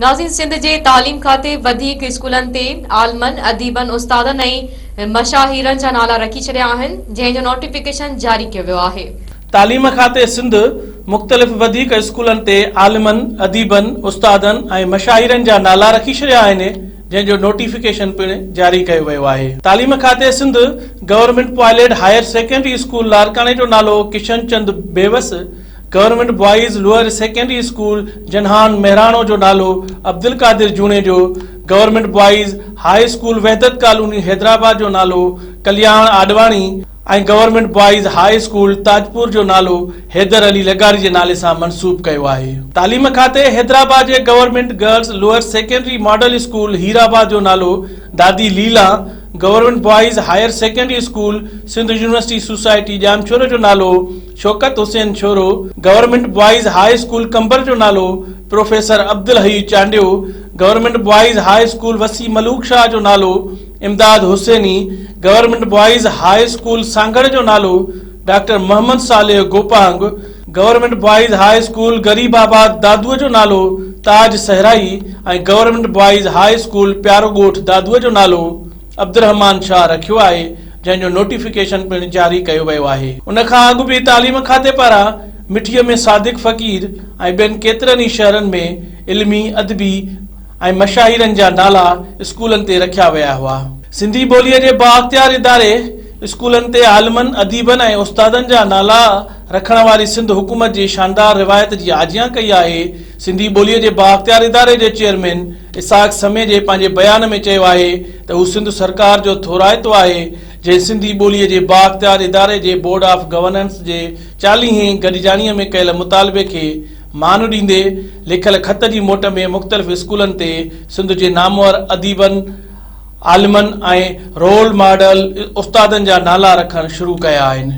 ناظرين سنڌ جي تعليم کاتي وڌيڪ اسڪولن تي عالمن، اديبن، استادن ۽ مشاهيرن جا نالا رکي ڇڏيا آهن، جنهن جو نوٽيفڪيشن جاري ڪيو ويو آهي. تعليم کاتي سنڌ مختلف وڌيڪ اسڪولن تي عالمن، اديبن، استادن ۽ مشاهيرن جا نالا رکي ڇڏيا آهن، جنهن جو نوٽيفڪيشن پڻ جاري ڪيو ويو آهي. تعليم کاتي سنڌ گورنمينٽ پوائليڊ هائير سيڪنڊري اسڪول لاڙڪاڻي جو نالو Kishan Chand Bewas, government boys lower secondary school جنهان مهراڻو جو نالو Abdul Qadir Junejo, government boys high school Wahdat colony Hyderabad جو نالو Kalyan Advani ۽ government boys high school Tajpur جو نالو حيدر علي لغاري جي نالي سان منسوب ڪيو آهي. تعليم کاتي حيدرآباد جي government girls lower secondary model school Hirabad جو نالو Dadi Leela, government boys higher secondary school Sindh university society Jamshoro جو نالو Shaukat Hussain Shoro, government boys high school Qambar جو نالو professor Abdul Hai Chandio, government boys high school Wasi Malook Shah جو نالو Imdad Hussaini, government boys high school Sanghar جو نالو doctor Muhammad Saleh Gopang, government boys high school Gharibabad دادوء جو نالو Taj Sehrai ۽ government boys high school Pyaro Goth دادوء جو نالو عبدالرحمان شاهه رکيو آهي، جنهن جو نوٽيفڪيشن پڻ جاري ڪيو ويو آهي. ان کان اڳ به تعليم کاتي پاران مٺيء ۾ صادق فقير ۽ ٻين ڪيترن ئي شهرن ۾ علمي، ادبي ۽ مشاهيرن جا نالا اسڪولن تي رکيا ويا هئا. سنڌي ٻوليء جي بااختيار اداري اسڪولن تي عالمن، اديبن ۽ استادن جا نالا رکڻ واري سنڌ حڪومت جي شاندار روايت جي آجيان ڪئي آهي. سنڌي ٻوليء جي بااختيار اداري جي چيئرمين اسحاق سميجي پنهنجي بيان ۾ چيو آهي ته هو سنڌ سرڪار جو ٿورائتو آهي جنهن سنڌي ٻوليء جي بااختيار اداري جي بورڊ آف گورننس جي چاليهين گڏجاڻيء ۾ ڪيل مطالبي کي مان ڏيندي لکيل خط جي موٽ ۾ مختلف اسڪولن تي سنڌ جي نامور اديبن، عالمن ۽ رول ماڊل استادن جا نالا رکڻ شروع ڪيا آهن.